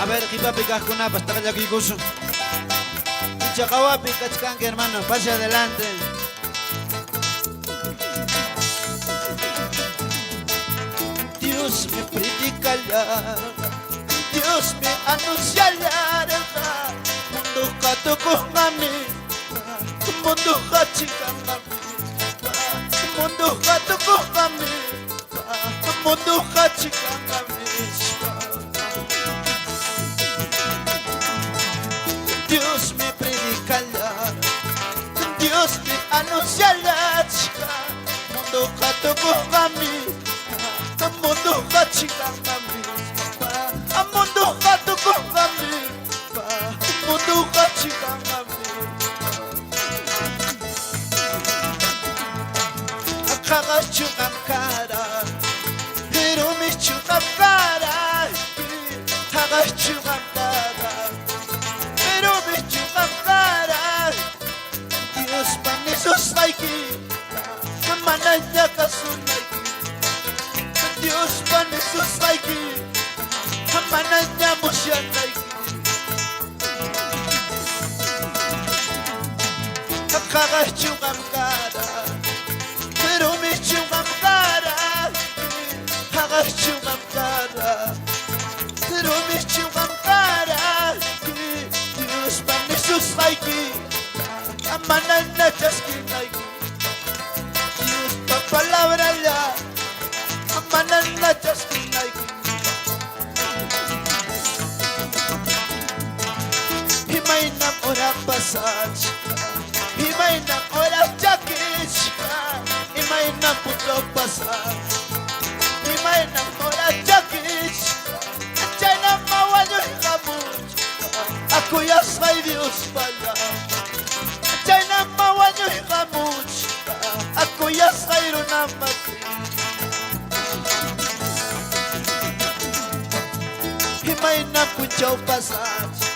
ver, qipapi kaqkunapas taqllakuykusun. Icha qawapi kachkanki, hermano. Pase adelante. Dios me predicará, Dios me anunciará, mundo katukuhmami, mundo kachikangami, mundo katukuhmami, mundo kachikangami. Dios me predicará, Dios me anunciará, mundo katukuhmami, mundo kachikangami, mundo katukuhmami, mundo kachikangami. Kagachukamkara, Hirumichukamkara, Kagachukamkara, Hirumichukamkara, Dios panisusayki, mananya kasunayki, Dios panisusayki, mananya musyanayki. Kagachukamkara, Hirumichukamkara, Kagachukamkara, Hirumichukamkara, Dios panisusayki, mananya chaskinayki. Dios pa palabra ya, mananya chaskinayki. Imaynam ora pasachka, imaynam ora chakichka, imaynam punchaw pasachka, imaynam ora chakichka, chaynam mawañuyqamuchka, akuyasqay Dios pala, chaynam mawañuyqamuchka, akuyasqay runamasi. Imaynam punchaw pasachka,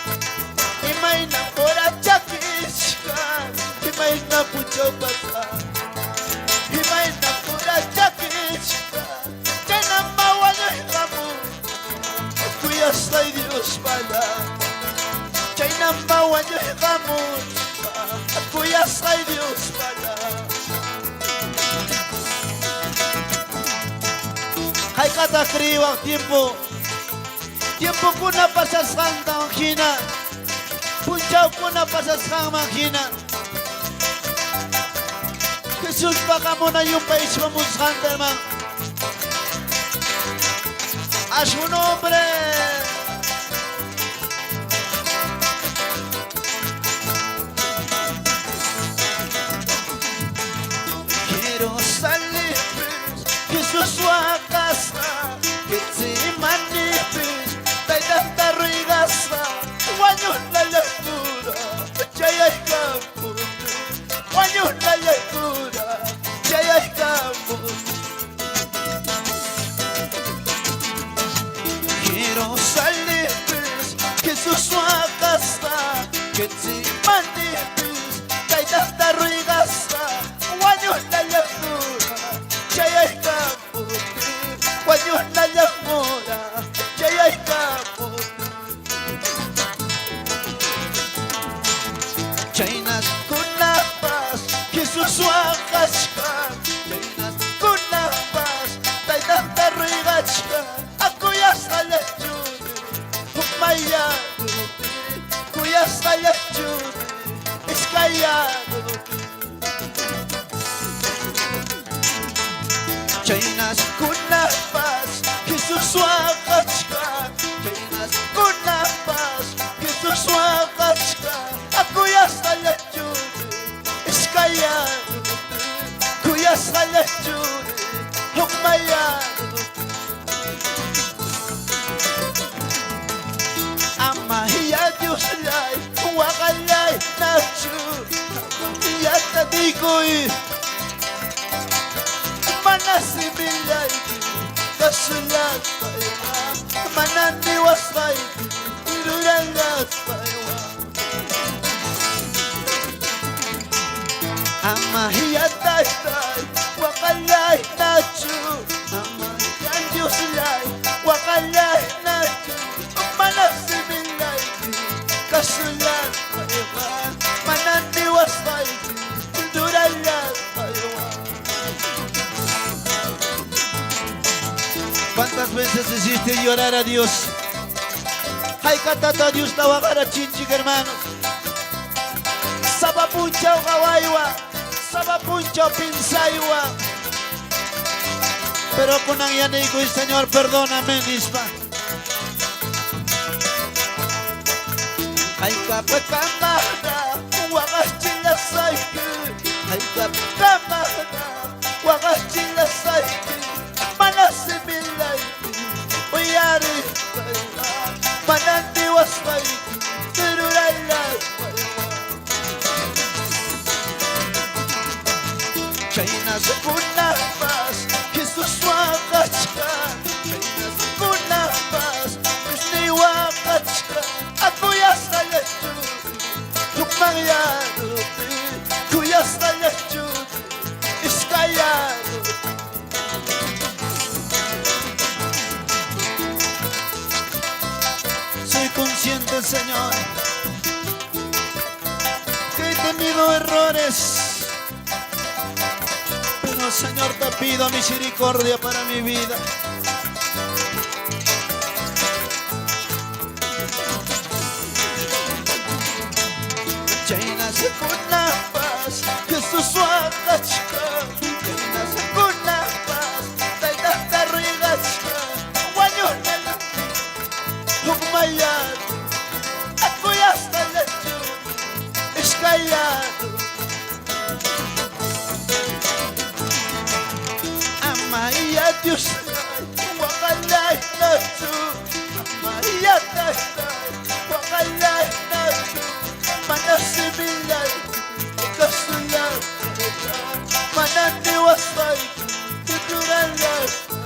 imaynam ora chakichka, imaynam punchaw pasachka, imaynam ora chakichka, chaynam mawañuyqamuchka, akuyasqay Dios pala, chaynam mawañuyqamuchka, akuyasqay Dios pala. Hayk'ataq kriyiwaq tiempo, tiempokuna pasasqantan hina, punchawkuna pasasqanman hina, Jesuspa hamuna yumpay ishpamusqanta, hermano. A su nombre. Jerusalempi Jesús waqasqa, Getsemanipis Taytanta ruigasqa, wañunallaykura chayaykamuti, wañunallaykura chayaykamuti. Jerusalempi Jesús waqasqa, Getsemanipis Taytanta ruigasqa, wañunallaykura chayaykamuti, wañunallaykura chayaykamuti. Chaynas kunapas Jesús waqasqa, chaynas kunapas Taytanta ruigachka, akuyasqallachuni, hukmayarupi, kuyasqallachuni, iskayarupi. Chaynas kunapas Jesús waqachka, chaynas kunapas Jesús waqachka, akuyasqallachuni, iskayarupi, kuyasqallachuni, hukmayarupi. Ama ya Diosllay, waqallay nachu, yata dikuy, mana simillayki kasullasqayqa, mana niwasqayki rurallasqayqa. Ama ya taytay, waqallay nachu, ama ya Diosllay, waqallay nachu, mana simillayki. ¿Cuántas veces hiciste llorar a Dios? Haykatata Diosta waqarachinchik, hermanos. Sapa punchaw qawaywan, sapa punchaw piensaywan. Pero kunan yanaykuy, Señor, perdóname, nispa. Haykapkamara waqachillasayki, haykapkamara waqachillasayki, mana simillayki uyarispayqa, mana niwaspayki rurallasqayqa. Chaynas kunanpas Jesus waqachkan, chaynas kunanpas Diosniy waqachkan, akuyasqallachu hukmanyarupti, kuyasqallachu iskayarupi. Soy consciente, Señor, que he tenido errores, pero, Señor, te pido misericordia para mi vida. Chaynas kunanpas Jesus waqachkan, chaynas kunanpas Taytata ruegachkan, wañunalaptin hukmayar akuyasqallachu iskayaru. Amaya Diosllay waqallaynachu, amaya Taytay waqallaynachu, mana simillayki kasullaspayqa, mana niwaspayki rurallasqayqa.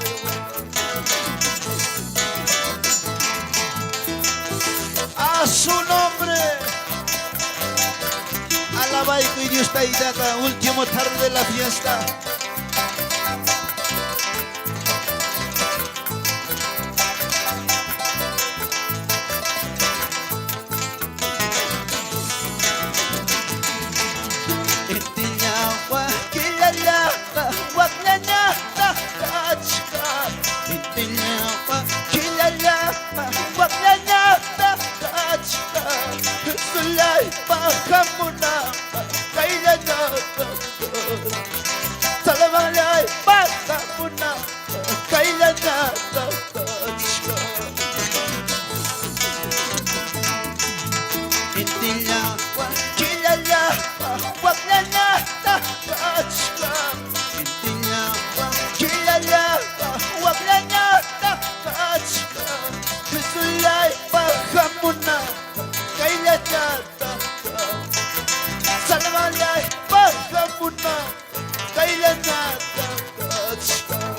A su nombre. Alabaykuy Dios Taytata, último tarde de la fiesta. Intillawa killallaqa wakllañataq kachkan. Intillawa killallaqa wakllañataq kachkan. Jesullaypa hamunanpaq kayllañataq Salvadorllaypa hamunanpaq kayllañataq kachkan. Intillawa killallaqa wakllañataq kachkan. Intillawa killallaqa wakllañataq kachkan. Jesullaypa hamunanpaq kayllañataq Salvadorllaypa hamunanpaq kayllañataq kachkan.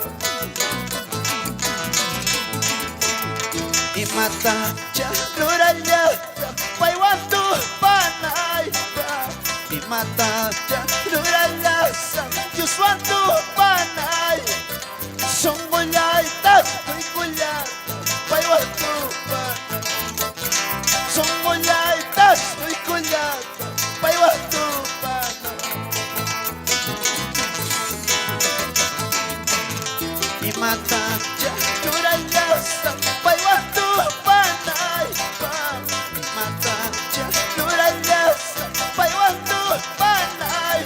Imatacha rurallasaq paywan tupanaypaq, imatacha rurallasaq Dioswan tupanay, sunqullayta quykullasaq paywan tupanay, sunqullayta quykullasaq paywan tupanay. Imatacha rurallasaq paywan tupanaypaq, imatacha rurallasaq paywan tupanay,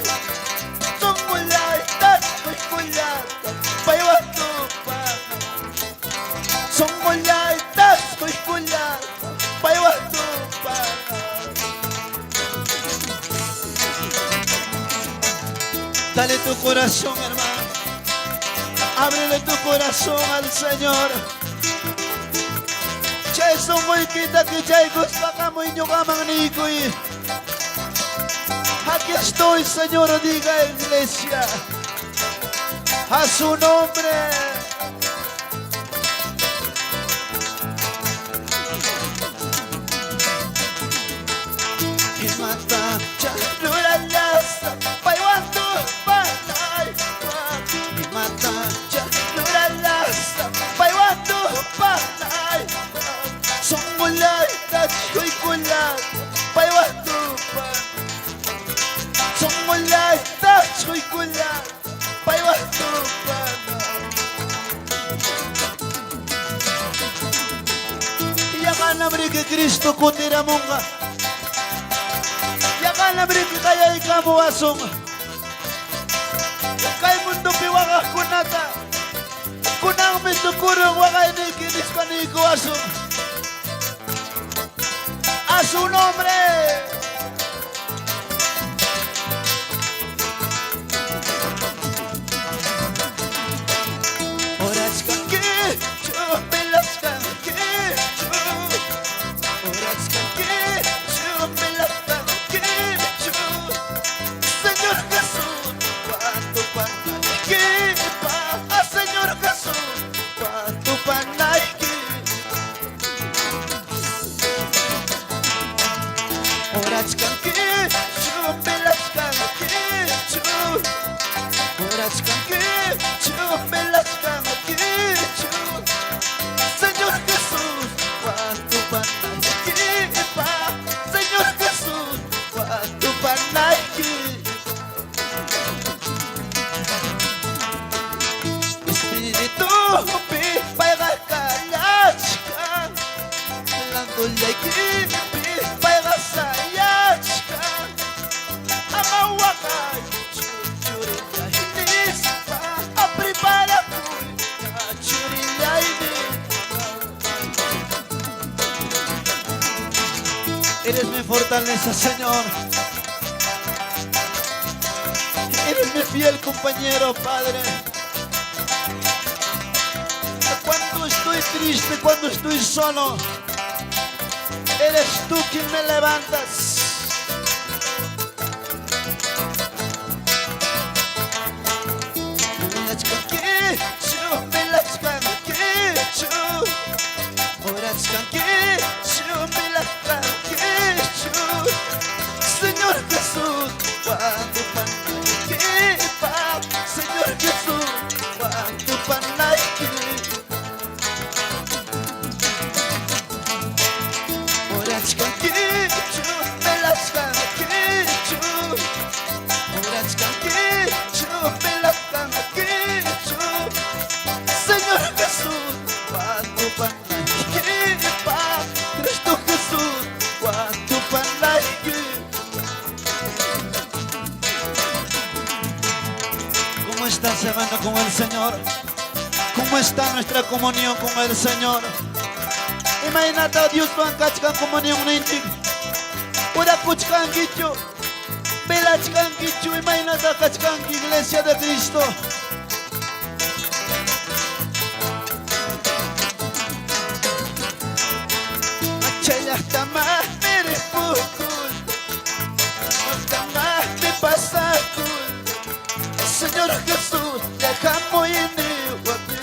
sunqullayta quykullasaq paywan tupanay, sunqullayta quykullasaq paywan tupanay. Dale tu corazón, hermano. Ábrele tu corazón al Señor. Chay sunquykita kichaykuspa ñuqaman niykuy. Aquí estoy, Señor, diga, iglesia. A su nombre. Imatacha rurallasaq paywan tupanaypaq, imatacha rurallasaq paywan tupanaypaq, sunqullayta quykullasaq paywan tupanay, sunqullayta quykullasaq paywan tupanay. riki Cristo kutiramunqa. Yaqanam riki qayaykamuwasun. Kay mundopi waqaqkunata kunanmi tukurun waqayniyki nispa niykuwasun. A su nombre. Orachkankichu, velachkankichu. Orachkankichu, velachkankichu. Señor Jesús, cuánto panaykipa. Ah, Señor Jesús, cuánto panayki. Orachkankichu, velachkankichu. Orachkankichu, velachkankichu. Señor Jesús, cuánto panaykipa. Señor Jesús, cuánto panayki. Espiritupi payqa kallachkan. Landullaykipi payqa sayachkan. Ama waqaychu churillay nispa. Preparakuy churillay nispa. Eres mi fortaleza, Señor. Eres mi fiel compañero, Padre. Cuando estoy triste, cuando estoy solo, eres tú quien me levantas. Orachkankichu, velachkankichu. Orachkankichu, velachkankichu. Señor Jesús, cuánto panaykipa. Señor Jesús, cuánto panayki. Orachkankichu, velachkankichu. Orachkankichu, velachkankichu. Señor Jesús, cuánto panaykipa. Cristo Jesús, cuánto panayki. ¿Cómo estás, hermano, con el Señor? ¿Cómo está nuestra comunión con el Señor? Imaynata Dioswan kachkan comunión ninchik. Orakuchkankichu, velachkankichu, imaynata kachkanki, Iglesia de Cristo. Chayllaqtamanmi ripukul, Maqtamanmi pasakul. Señor Jesús, déjame niwapi.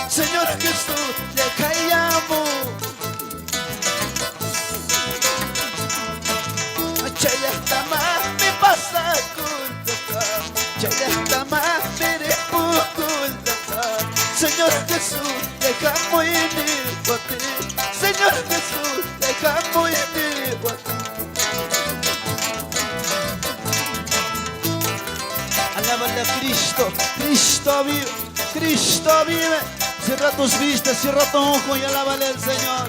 Señor Jesús, déjame. Chayllaqtamanmi pasakul, Chayllaqtamanmi ripukul. Señor Jesús, déjame niwapi. Señor Jesús, déjame niwapi. Alábale a Cristo, Cristo vive, Cristo vive. Cierra tus vistas, cierra tu ojo y alábale al Señor.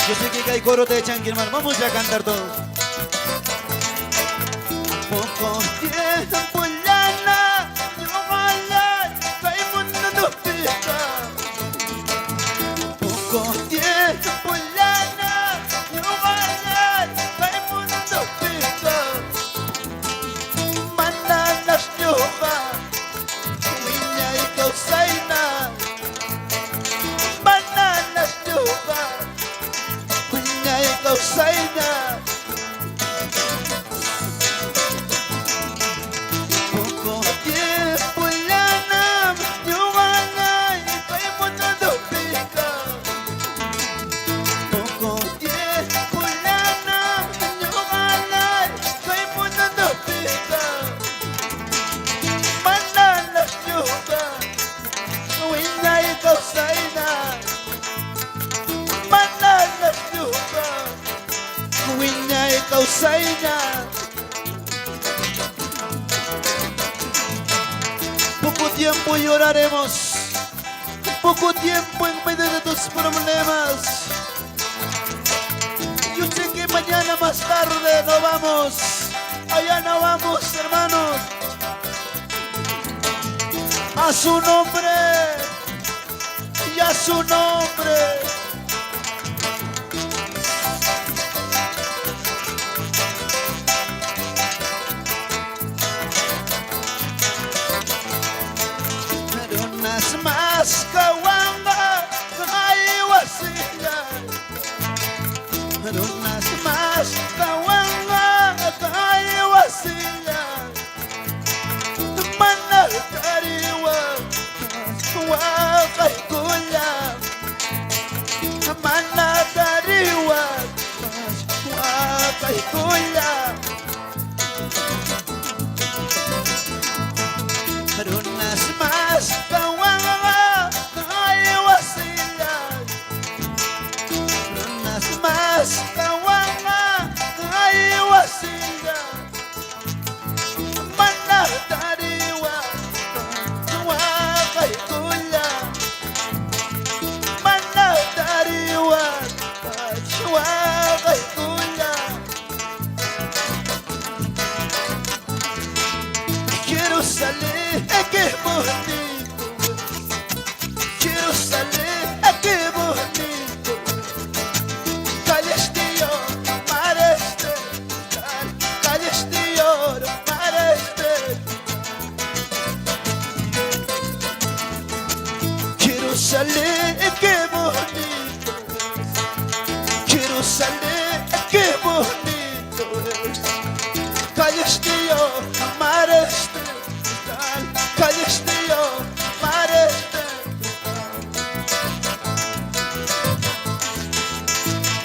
Yo sé que hay coro de chanqui, hermano. Vamos ya a cantar todos. Poco tiempo llana, ñuqallay, kay mundupiqa. Poco tiempo llana, ñuqallay, kay mundupiqa. Mananas ñuqa, wiñay kawsayna. Mananas ñuqa, wiñay kawsayna. Poco tiempo llanam, ñuqallay, kay mundupiqa. Poco tiempo llanam, ñuqallay, kay mundupiqa. Mananas ñuqa, wiñay kawsayna. Mananas ñuqa, wiñay kawsayna. Poco tiempo lloraremos. Poco tiempo en medio de tus problemas. Yo sé que mañana más tarde no vamos. Allá no vamos, hermanos. A su nombre. Y a su nombre. Runas mas kawanga kay wasila. Runas mas kawanga kay wasila. Mana tariwa wakay kula. Mana tariwa wakay kula. Runas mas kawanga kay wasila. Runas mas kawanga kay wasila. Mana tariwa wakay kula. Mana tariwa wakay kula. Jerusalén, qué bonito. Jerusalén, qué bonito. Calles de oro, mares de cristal. Calles de oro, mares de Jerusalén, qué bonito. Jerusalén, qué bonito es. Calles de oro, mares de cristal. Calles de oro, mares de cristal.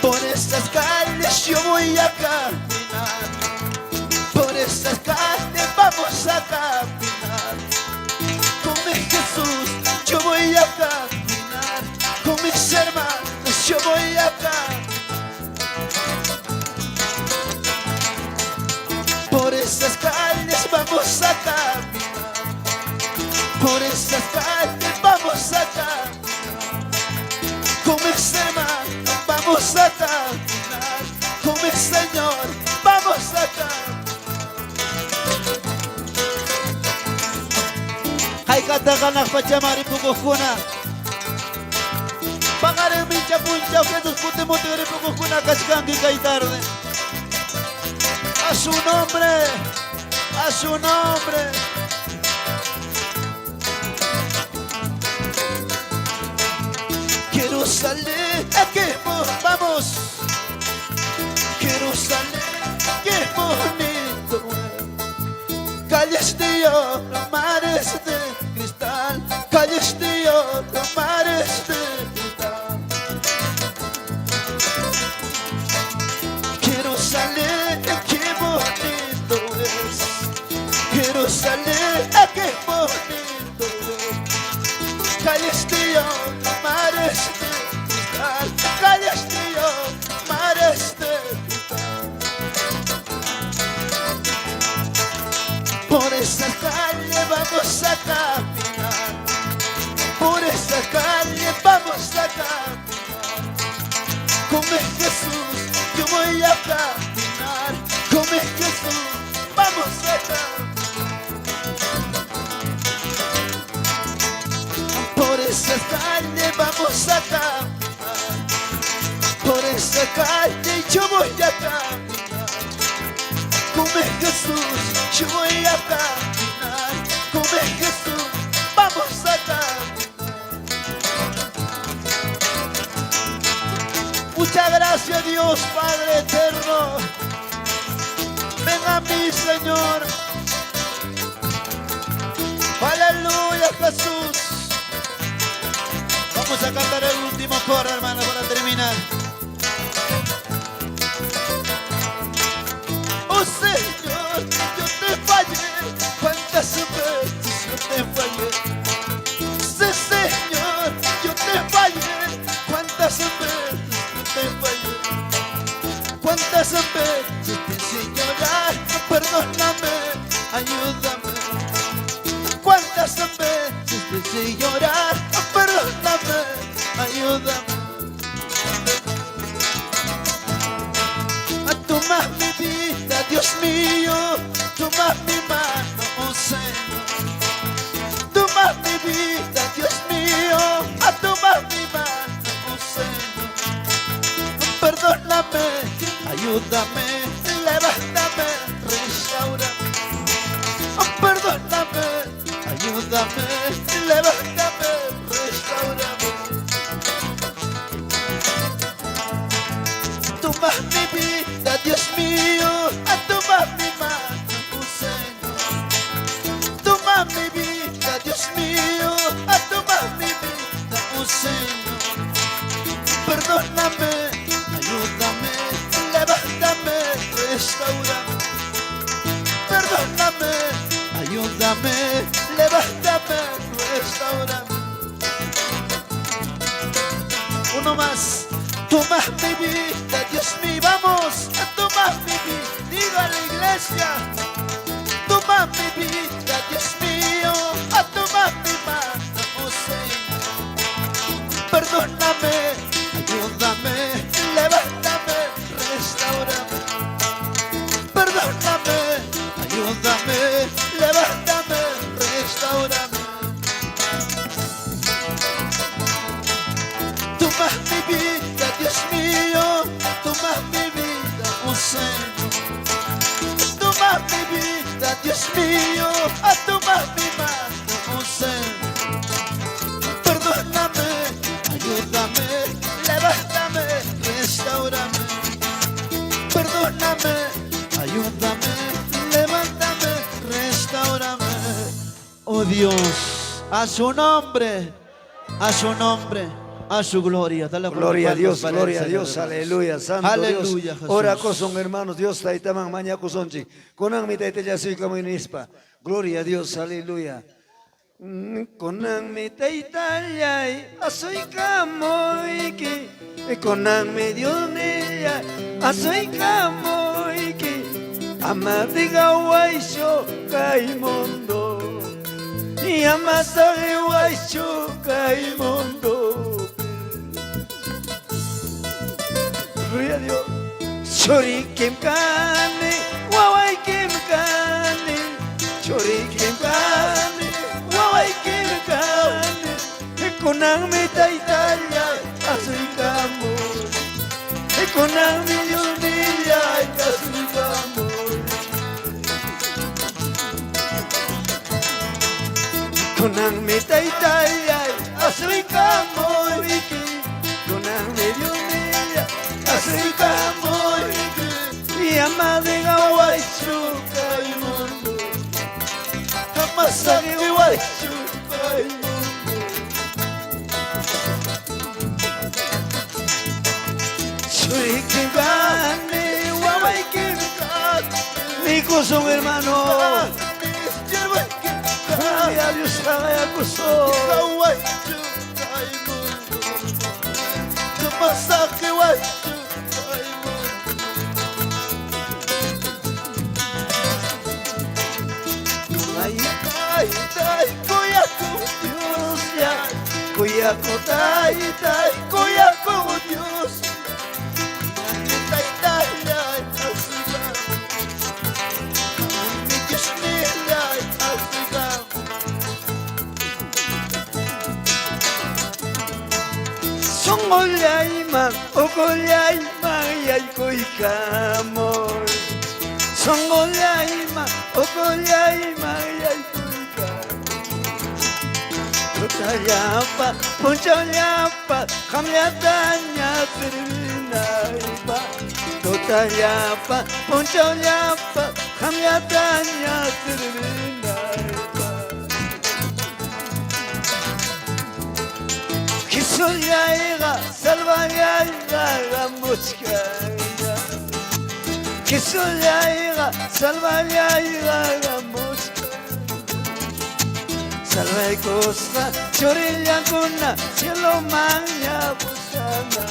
Por esas calles yo voy a caminar. Por esas calles vamos a caminar. Con mi Jesús yo voy a caminar. Con mis hermanos yo voy a caminar. Por esas calles vamos a caminar. Por esas calles vamos a caminar. Con mis hermanos vamos a caminar. Con mi Señor vamos a caminar. Hayk'ataq hanaq pachaman ripukuqkuna. Paqarin mincha punchaw Jesus kutimutin ripukuqkuna kachkanki kay tarde. A su nombre, a su nombre. Jerusalén, qué vamos. Jerusalén, qué bonito. Calles de oro, mares de cristal. Calles de oro, mares de cristal. Jerusalén, qué bonito es. Jerusalén, qué bonito es. Calles de oro, mares de cristal. Calles de oro, mares de cristal. Por esa calle vamos a caminar. Por esa calle vamos a caminar. Con mi Jesús yo voy a caminar. Con mi Jesús vamos a caminar. Por esa calle vamos a caminar. Por esa calle yo voy a caminar. Con mi Jesús yo voy a caminar. Con mi Jesús vamos a caminar. Muchas gracias, Dios Padre eterno. Ven a mí, Señor. Aleluya, Jesús. Vamos a cantar el último coro, hermano, para terminar. Oh Señor, yo te fallé. ¿Cuántas veces yo te fallé? Sí, Señor, yo te fallé. ¿Cuántas veces yo te fallé? ¿Cuántas veces te hice llorar? Perdóname, ayúdame. ¿Cuántas veces te hice llorar? Perdóname. ayúdame. Toma mi vida, Dios mío, toma mi mano, oh Señor. Toma mi vida, Dios mío, toma mi mano, oh Señor. Perdóname, ayúdame, levántame, restaurame. Perdóname, ayúdame, levántame, restaurame. Toma mi vida, Dios mío, toma mi mano, oh Señor. Toma mi vida, Dios mío, toma mi vida, oh Señor. Perdóname, ayúdame, levántame, restaurame. Perdóname, ayúdame, levántame, restaurame. Uno más. Toma mi vida, Dios mío, vamos a tomar mi vida. Diga a la iglesia. Toma mi vida, Dios mío, a tomar mi mano, oh Señor. Perdóname, ayúdame, levántame, restaurame. Perdóname, ayúdame, levántame, restaurame. Toma mi vida, Dios mío, toma mi vida, oh Señor. Toma mi vida, Dios mío, a toma mi mano, oh Señor. Perdóname, ayúdame, levántame, restaurame. Perdóname, ayúdame, levántame, restaurame. Oh Dios, a su nombre, a su nombre, a su gloria. Dale Gloria a palmas Dios, para el gloria a Señor, Dios, hermanos. Aleluya, santo Aleluya, Dios. Jesús. Orakusun hermanos, Dios taytaman mañakusunchik. Kunanmi taytalla asuykamuy nispa. Gloria a Dios, aleluya. Kunanmi taytallay asuykamuyki. Kunanmi Diosnillay asuykamuyki. Ama dejawaychu kay mundo. Ama saqiwaychu kay mundo. Gloria a Dios. Churiykim kani, wawaykim kani. Churiykim kani, wawaykim kani. Kunanmi taytallay asuykamuy. Kunanmi Diosnillay asuykamuy. Kunanmi taytallay asuykamuyki. Kunanmi Diosnillay asuykamuyki. Ama dejawaychu kay mundo. Ama saqiwaychu kay mundo. Churiykim kani, wawaykim kani. Nikusun hermano. Gloria a Dios, kusun. Dejawaychu kay mundo. Ama saqiwaychu kay mundo. Ay, Taytay, kuyakuq Diosllay, kuyakuq taytay, kuyakuq Dios. Taytallay asuykamuy. Mi Diosnillay asuykamuy. Sunqullayman, ukullayman yaykuykamuy. Sunqullayman, ukullayman yaykuykamuy. Tutallapa, punchawllapa, qamllataña servinaypaq. Tutallapa, punchawllapa, qamllataña servinaypaq. Jesusllayqa, salvallayqa hamuchkanña. Jesusllayqa, salvallayqa hamuchkanña. Salvaykuspa churillankuna cielomanña pusana.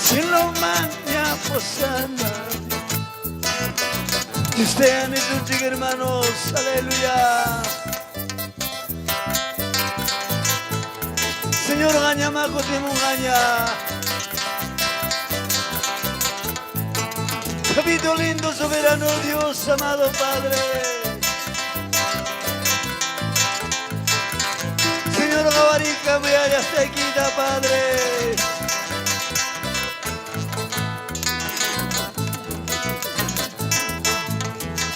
Cielomanña pusana. Dios te bendiga, hermanos. Aleluya. Señorqa ñamá kutimunqaña. Papito lindo, soberano Dios, amado Padre. Señor qawarika llaqtaykita, Padre.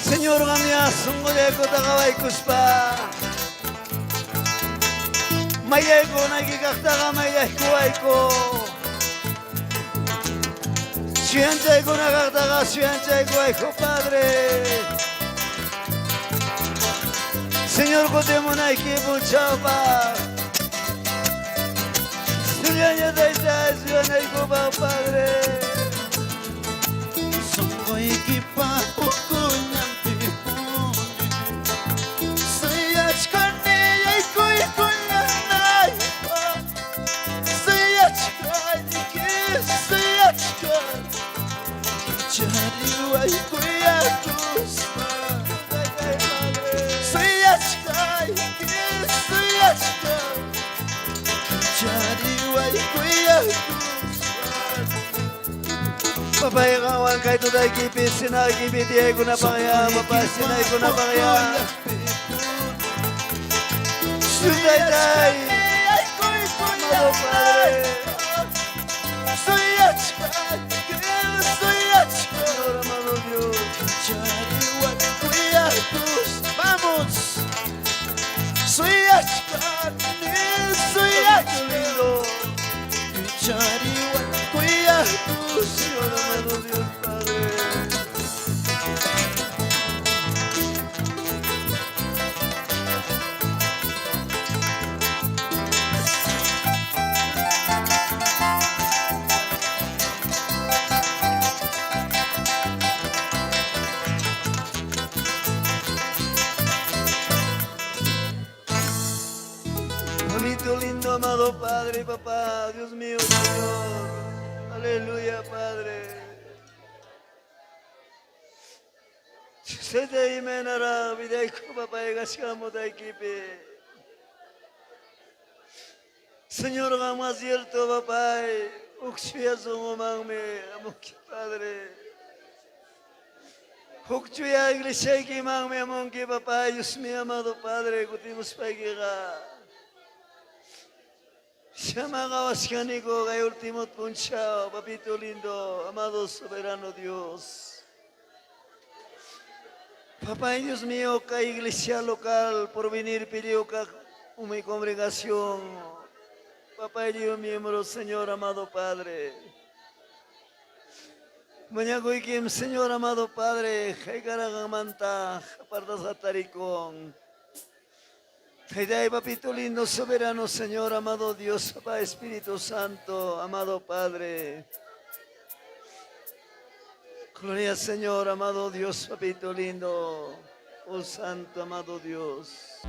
Señor qamyá sunqullaykuta qawaykuspa mayllaykunayki kaqtaqa mayllaykuwayku. Chuyanchaykuna kaqtaqa chuyanchaykuwayku, Padre. Señor kutimunayki punchawpaq. Suyaña Tayta, suyanaykupaq, Padre. Sunquykipa ukullanpipuni suyachkani yaykuykunanaypaq suyachkanki suyachkani kichariway kuyakuspa Taytay, Padre. suyachkanki suyachkani kichariway kuyakuspa. Papay, qanwan kay tutaykipi sinaykipi tiyaykunapaqya, papá, sinaykunapaqya. Taytay, amado Padre. Señor, amado Dios. Vamos. Papito lindo. Señor, amado Dios, Padre. Papito lindo, amado Padre y papá, Dios mío, Señor. Aleluya, Padre. Sete imenara vidayku papá egaskamutaykipi. Señor, más cierto, papá, ukchuya sunqumanmi, amunki, Padre. Hukchuya iglesiaykimanmi amunki, papá, Dios mío, amado Padre, kutimuspaykiqa. Llama qawachkaniku kay último punchaw, papito lindo, amado soberano Dios. Papá Dios mío, kay iglesia local por venir pidió mi congregación. Papá Dios miembro, Señor amado Padre. Mañakuykim, Señor amado Padre, haykaragamanta, apartasqa tarikun. Taytay, papito lindo, soberano, Señor, amado Dios, Papá Espíritu Santo, amado Padre. Gloria al Señor, amado Dios, papito lindo, oh Santo, amado Dios.